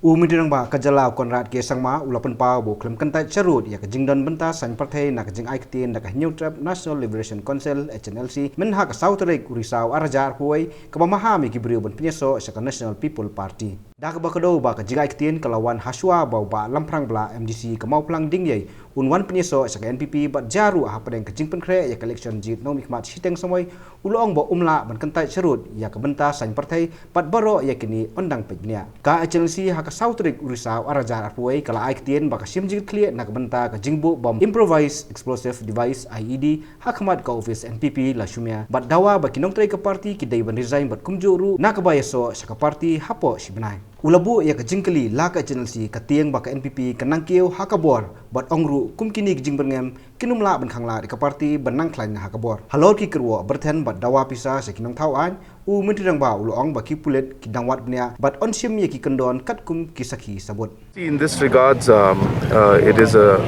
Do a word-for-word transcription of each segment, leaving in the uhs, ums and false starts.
U Myntri Rangbah ka jylla u Conrad K Sangma u la pynpaw ba u khlem kyntait sharud ïa ka jingdon bynta saiñ pyrthei na ka jingai ktien da ka Hynñiewtrep National Liberation Council, H N L C, mynha ka saw tarik u Risaw ar hajar arphew wei, kaba maham ïa ki briew ban pynïasoh sha ka National People Party. Da kaba kdew ba ka jingai ktien ka la wan hashwa ba u Bah Lamphrang Blah, M D C ka Mawphlang Dingïei, un wan pynïasoh sha ka N P P bad jia ruh hapdeng ka jingpynkhreh ïa ka election jied nongmihkhmat shiteng samoi, u la ong ba um lah ban kyntait sharud ïa ka bynta saiñ pyrthei bad baroh ïa kine yn dang peit bniah. Ka H N L C ha ka saw tarik u Risaw ar hajar arphew wei ka la ai ktien ba ka shim jingkitkhlieh na ka bynta ka jingbuh bom improvised explosive device, I E D, ha khmat ka office N P P Lashumia bad dawa ba ki nongtrei ka party ki dei ban resign bad kumjuh ruh na kaba ïasoh sha ka party hapoh shi bnai. U la buh ïa ka jingkylli la ka H N L C ka tieng ba ka N P P ka nang kiew ha ka bor bad ong ruh kum kine ki jingbyrngem kin ym lah ban khanglad ïa ka party ban nang khlaiñ ha ka bor. Halor ki kyrwoh byrthen bad dawa pisa sha ki nongthaw aiñ, u Myntri Rangbah u la ong ba ki pulit ki dang wad bniah bad yn shim ïa ki kyndon katkum ki sakhi sabut. See, in this regards, um, uh, it is a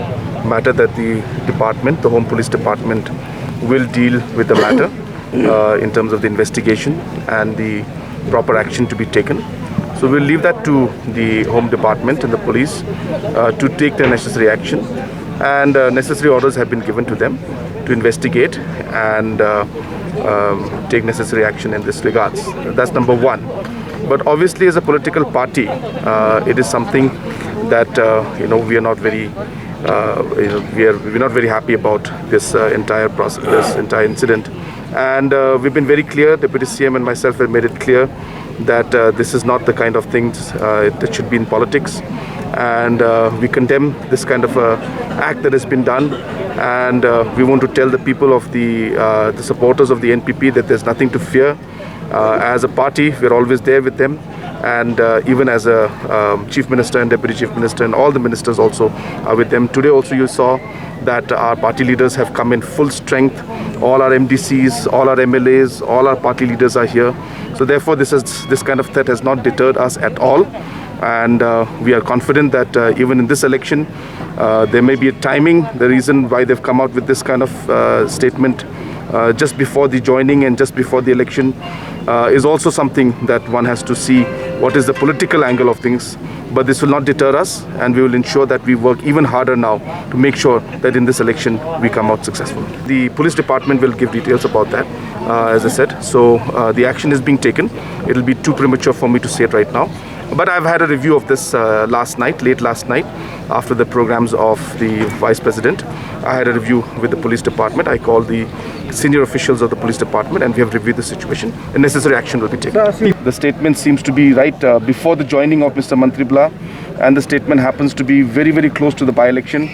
matter that the department, the Home Police Department, will deal with the matter uh, in terms of the investigation and the proper action to be taken. So we'll leave that to the Home Department and the police uh, to take the necessary action. And uh, necessary orders have been given to them to investigate and uh, um, take necessary action in this regards. That's number one. But obviously, as a political party, uh, it is something that uh, you know we are not very uh, you know, we are we're not very happy about this uh, entire process, this entire incident. And uh, we've been very clear. Deputy C M and myself have made it clear that uh, this is not the kind of things uh, that should be in politics. And uh, we condemn this kind of uh, act that has been done. And uh, we want to tell the people of the, uh, the supporters of the N P P that there's nothing to fear. Uh, as a party, we're always there with them. And uh, even as a um, chief minister and deputy chief minister, and all the ministers also are with them. Today also you saw that our party leaders have come in full strength. All our M D Cs, all our M L As, all our party leaders are here. So therefore, this is, this kind of threat has not deterred us at all. And uh, we are confident that uh, even in this election, uh, there may be a timing, the reason why they've come out with this kind of uh, statement uh, just before the joining and just before the election uh, is also something that one has to see what is the political angle of things. But this will not deter us, and we will ensure that we work even harder now to make sure that in this election we come out successful. The police department will give details about that, uh, as I said. So uh, the action is being taken. It'll be too premature for me to say it right now. But I've had a review of this uh, last night, late last night, after the programs of the Vice President. I had a review with the police department. I called the senior officials of the police department and we have reviewed the situation. And necessary action will be taken. The statement seems to be right uh, before the joining of Mister Mantri Blah, and the statement happens to be very, very close to the by-election.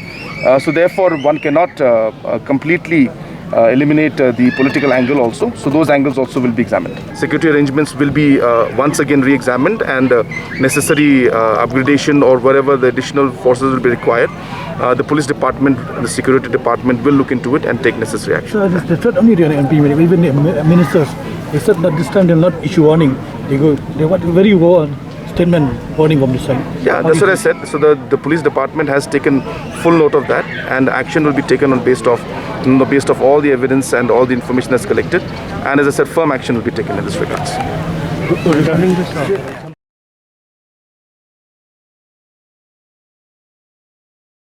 Uh, so therefore, one cannot uh, uh, completely uh, eliminate uh, the political angle also. So those angles also will be examined. Security arrangements will be uh, once again re-examined and uh, necessary uh, upgradation or whatever the additional forces will be required. Uh, the police department, the security department will look into it and take necessary action. So this, the threat only to an M P, even the mi- ministers, they said that this time they'll not issue warning. They go, they want very warn, statement warning from this side. Yeah, that's what I said. So the, the police department has taken full note of that, and action will be taken on based of, you know, based of all the evidence and all the information that's collected. And as I said, firm action will be taken in this regards. Regarding this, uh,